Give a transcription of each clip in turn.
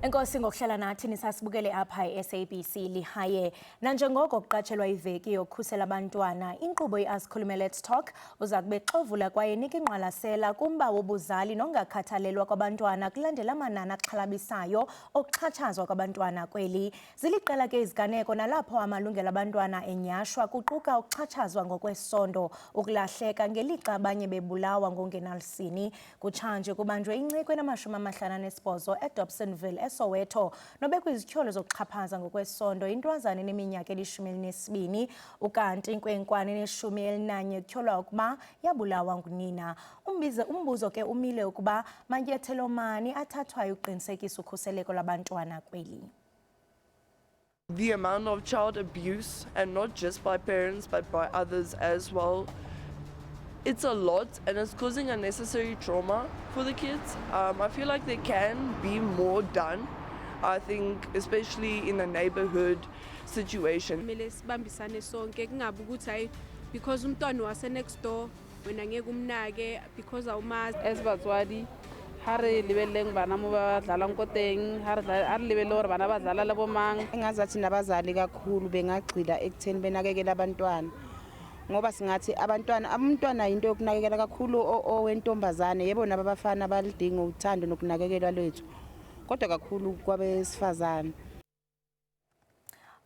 Enkosi ngokuhlala nathi nisasibukele apha e-SABC Lehae. Nanjengoko kuqatshelwa iveki yokukhusela abantwana, inkqubo iAsikhulume Let's Talk uza kube xovula kwaye nika ingqwalasela kumba wobuzali nongakhathalelwa kwabantwana kulandela amanani axhalabisayo okuxhatshazwa kwabantwana kweli. Ziliqela ke iziganeko nalapho amalungelo abantwana enyhashwa, kuquka ukuxhatshazwa ngokwesondo, ukulahleka ngelixa abanye bebulawa ngongenalusini. Kutshanje kubanjwe inciko enama-58 eDobsonville eSoweto nobekwizityholo zokuxhaphaza ngokwesondo intwazana eneminyaka eli-12, ukanti inkwenkwana eneshumi elinanye kutyholwa ukuba yabulawa ngunina. Umbuzo ke umile ukuba manyathelo mani athathwayo ukuqinisekisa ukhuseleko lwabantwana kweli. The amount of child abuse, and not just by parents but by others as well, it's a lot and it's causing unnecessary trauma for the kids. I feel like there can be more done. I think especially in a neighborhood situation. Kumele sibambisane sonke, kungabi ukuthi hayi, because umntwana wase next door, wena ngeke umnake because awumazi. As batswadi, ha re lebeleleng bana mo ba dlalang ko teng, ha re lebelele gore bana ba dlala le bomang. Engazathi nabazali kakhulu bengagxila ekutheni benakekela abantwana, ngoba singathi abantwana, umntwana into yokunakekela kakhulu owentombazane. Yebo, nabo abafana balidinga uthando nokunakekelwa lwethu, kodwa kakhulu kwabesifazane.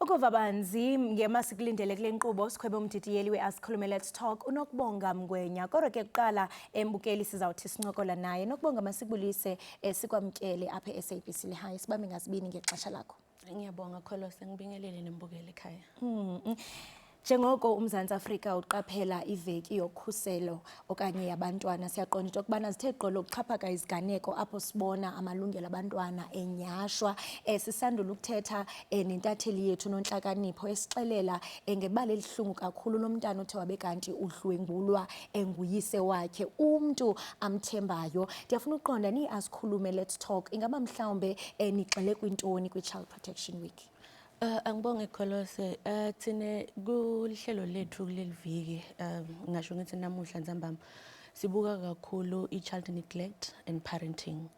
Ukuva banzi ngemasikulindele kule nkqubo, sikhwebe umdidiyeli we-Asikhulume Let's Talk, uNokubonga Mngwenya. Kodwa ke kuqala, embukeli, sizawuthi sincokola naye. Nokubonga, masikubulise, sikwamkele apha e-SABC Lehae, sibambe ngazibini ngexesha lakho. Ngiyabonga, Kholose, ngibingelele nembukeli ekhaya. Njengoko uMzantsi Afrika uqaphela iveki yokhuselo okanye yabantwana, siyaqonda into yokubana zithe gqolo ukuxhaphaka iziganeko apho sibona amalungelo abantwana enyhashwa. Sisandula ukuthetha nentatheli yethu Nonhlakanipho esixelela ngebali elihlungu kakhulu lomntana othe wabe kanti udlwengulwa enguyise wakhe, umntu amthembayo. Ndiyafuna ukuqonda, niyi-Asikhulume Let's Talk, ingaba mhlawumbe nigxile kwintoni kwi-Child Protection Week? Angibonge, Kholose. Thine kuhlelo lethu kuleli viki, ngisho ngithi namuhla ntsambama, sibuka kakhulu i-child neglect and parenting.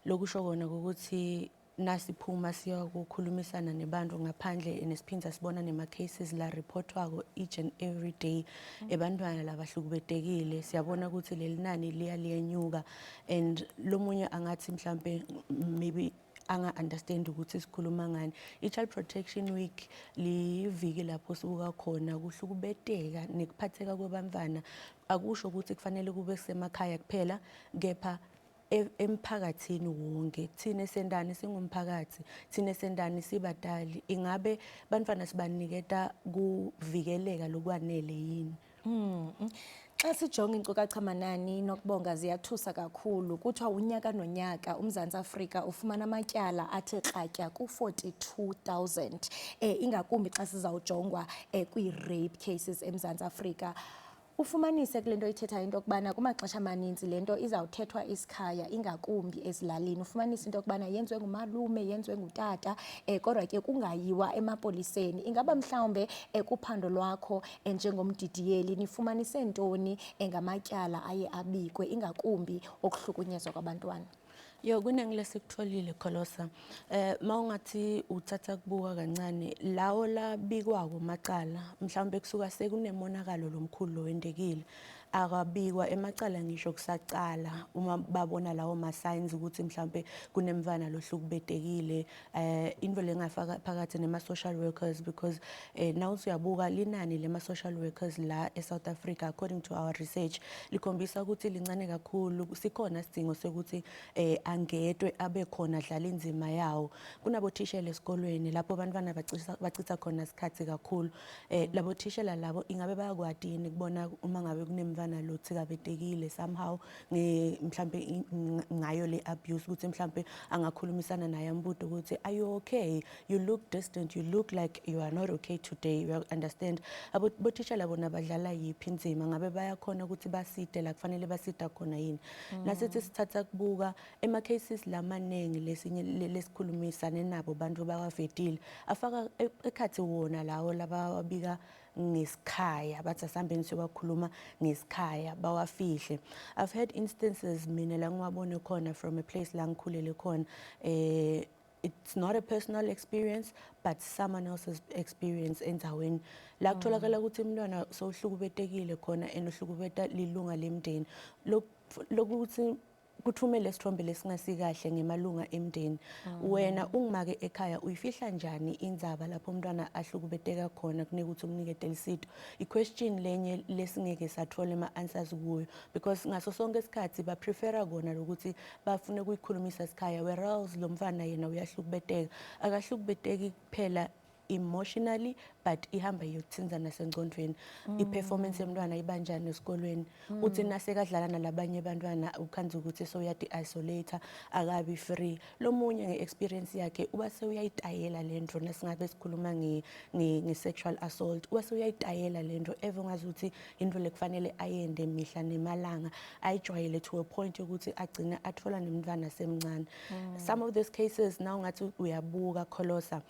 Lokusho kona ukuthi nasiphuma siya kukhulumisana nebantu ngaphandle, nesiphinza sibona nema cases la reportwako each and every day ebantwana labahlukubetekile, siyabona ukuthi leli nani liya liyenyuka, and lomunye angathi mhlambe maybe anga-understand ukuthi sikhuluma ngani. I-Child Protection Week liviki lapho sibuka khona kuhlukubeteka nekuphatheka kwebantwana. Akusho ukuthi kufanele kube semakhaya kuphela, kepha emphakathini wonke. Thina sendani singumphakathi, thina sendani sibadali, ingabe bantwana sibaniketa kuvikeleka lokwanele yini? Xa sijonga iinkcukacha manani, Nokubonga, ziyathusa kakhulu. Kuthiwa unyaka nonyaka uMzantsi Afrika ufumana amatyala athe kratya ku-42,000, ingakumbi xa sizawujongwa kwii-rape cases eMzantsi Afrika. Ufumanise kule nto ithethayo into yokubana kumaxesha amaninzi le nto izawuthethwa isikhaya, ingakumbi ezilalini. Ufumanise into yokubana yenziwe ngumalume, yenziwe ngutata, kodwa ke kungayiwa emapoliseni. Ingaba mhlawumbe kuphando lwakho njengomdidiyeli nifumanise ntoni engamatyala aye abikwe, ingakumbi okuhlukunyezwa kwabantwana? Yo, kuningi lesikutholile, Kholosa. Mawungathi uthatha kubuka kancane lawo labikwako macala, mhlawumbe kusuka sekunemonakalo lomkhulu lowendekile. Akabikwa emacala ngisho kusacala uma babona lawo ma signs ukuthi mhlawumbe kunemvana lohlukubetekile, into lengafaka phakathi nema social workers, because now uyabuka linani lema social workers la eSouth Africa, according to our research, likhombisa ukuthi lincane kakhulu. Sikhona isidingo sokuthi angetwe abe khona, adlala inzima yawo. Kunabo thishela esikolweni lapho abantwana bacitha khona isikhathi kakhulu. Labo thishela labo ingabe bayakwati yini kubona uma ngabe kunemntwana lo thikabetekile somehow, mhlambe ngayo le abuse, ukuthi mhlambe angakhulumisana naye, ambude ukuthi, "Are you okay? You look distant. You look like you are not okay today." You understand? Abo bothisha bona badlala yiphi inzima? Ngabe bayakhona ukuthi baside la kufanele basida khona yini? Nasithi sithatha kubuka ema cases lamaningi lesinye lesikhulumisane nabo, bantu bakavetile afaka ekhathi wona lawo labawabika ngesikhaya, bathi asihambeni siyobakhuluma ngesikhaya, bawafihle. I've had instances mina la ngiwabone khona from a place la ngikhulele khona. It's not a personal experience but someone else's experience endzaweni la kutholakala ukuthi umntwana sowuhlukubetekile khona and uhlukubeta lilunga lemndeni. Lokuthi kuthumele isithombe lesingasikahle ngemalunga emndeni. Wena ungumake ekhaya, uyifihla njani indzaba lapho umntwana ahlukubeteka khona kunekuthi umnikete lisito? I-question lenye lesingeke sathole ama-answers kuyo, because ngaso sonke isikhathi baprefera kona lokuthi bafune kuyikhulumisa esikhaya, whereas lo mfana yena uyahlukubeteka. Akahlukubeteki kuphela emotionally, but ihamba iyokuthinza nasengcondvweni. I-performance yomntwana ibanjani esikolweni? Uthi nasekadlala nalabanye abantwana, ukhanza ukuthi sewuyati-isolate, akabi free. Lo munye nge-experience yakhe uba sewuyayitayela le nto. Nasingabe sikhuluma nge-sexual assault, uba sewuyayitayela le nto, eve ngazuthi into lekufanele ayende mihla nemalanga, ayijwayele to a point yokuthi agcine athola nemntwana semncane. Some of these cases, now ngathi uyabuka, Kholosa,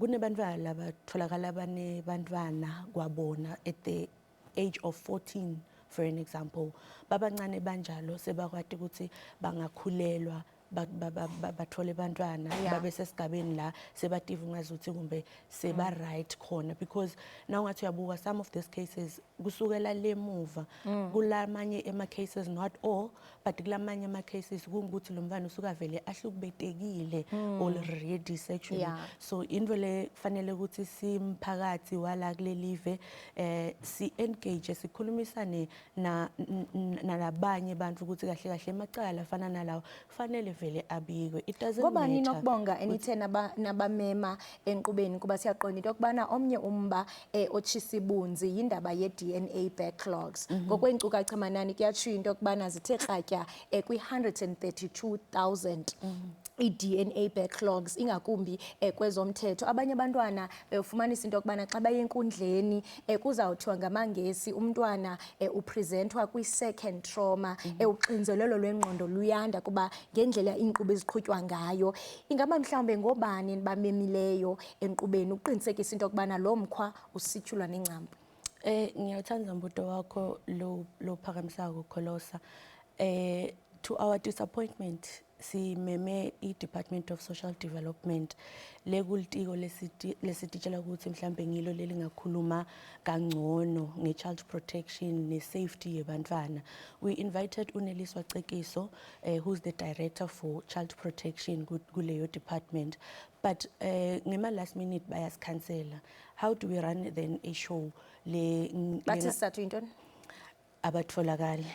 kunebantwana labatholakala banebantwana kwabona at the age of 14, for an example. Babancane banjalo, sebakwati ukuthi bangakhulelwa, bathole bantwana, babe sesigabeni la sebativa ngazuthi kumbe seba right khona, because now ngathi uyabuka, some of these cases kusukela lemuva kulamanye ema cases, not all, but kulamanye ama cases kungukuthi lo mntwana usuka vele ahlukubetekile already sexually. So into le kufanele ukuthi simphakathi wala kulelive si engage, sikhulumisane na nalabanye abantu ukuthi kahle kahle emacala afana nalawo kufanele vele abikwe. It doesn't Ngobani, matter. Nokubonga, enithe nabamema enkqubeni? Kuba siyaqonda into yokubana omnye umba otshisa ibunzi yindaba ye-DNA backlogs. Ngokweenkcukacha manani kuyatshiwo into yokubana zithe kratya kwi-132,000 ii-DNA backlogs, ingakumbi kwezomthetho. Abanye abantwana ufumanisa into yokubana xa baye enkundleni, kuzawuthiwa ngamaNgesi umntwana upresentwa kwi-second trauma, uxinzelelo lwengqondo luyanda kuba ngendlela iinkqubo eziqhutywa ngayo. Ingaba mhlawumbe ngoobani nibamemileyo enkqubeni ukuqinisekisa into yokubana lo mkhwa usityhulwa nengcambu? Ngiyathanda mbuto wakho lo lophakamisako, Kholosa. To our disappointment, simeme i-Department of Social Development, lekulitiko lesititshela ukuthi mhlambe ngilo lelingakhuluma kangcono nge-child protection ne-safety yebantwana. We invited uNeliswa Cekiso, who's the director for child protection kuleyo department, but ngema last minute bayasikhansela. How do we run then a show le Bathi isizathu yintoni? Abatholakali.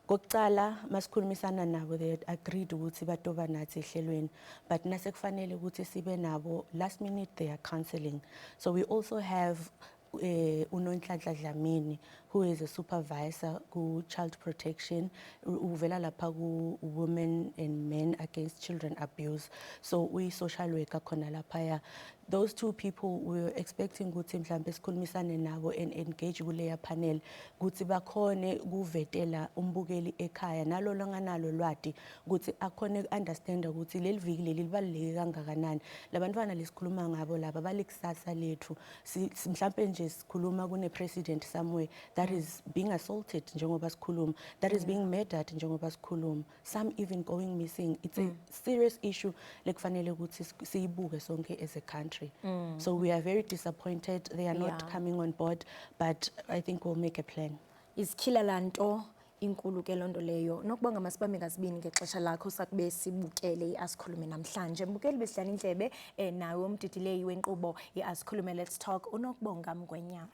Kokucala masikhulumisana nabo, they had agreed ukuthi batoba nathi ehlelweni, but nase kufanele ukuthi sibe nabo, last minute they are cancelling. So we also have uNonhlanhla Dlamini, who is a supervisor ku child protection, uvela lapha ku Women and Men Against Children Abuse, so uyi social worker khona lapha. Those two people we were expecting ukuthi mhlambe sikhulumisane nabo and engage kuleya panel ukuthi bakhone kuvetela umbukeli ekhaya nalo longanalo lwati ukuthi akhone understand ukuthi leli viki leli libaluleke kangakanani. Labantwana lesikhuluma ngabo laba balikusasa lethu. Mhlambe nje sikhuluma kune president somewhere that is being assaulted njengoba sikhuluma, that is being murdered njengoba sikhuluma, some even going missing. It's a serious issue lekufanele ukuthi siyibuke sonke as a country. So we are very disappointed they are not coming on board, but I think we'll make a plan. Isikhila laa nto inkulu ke loo nto leyo. Nokubonga, masibambe ngazibini ngexesha lakho, sakube sibukele iAsikhulume namhlanje. Mbukeli besidlala indlebe, nawe umdidileyi wenkqubo iAsikhulume Let's Talk, uNokubonga Mgwenyama.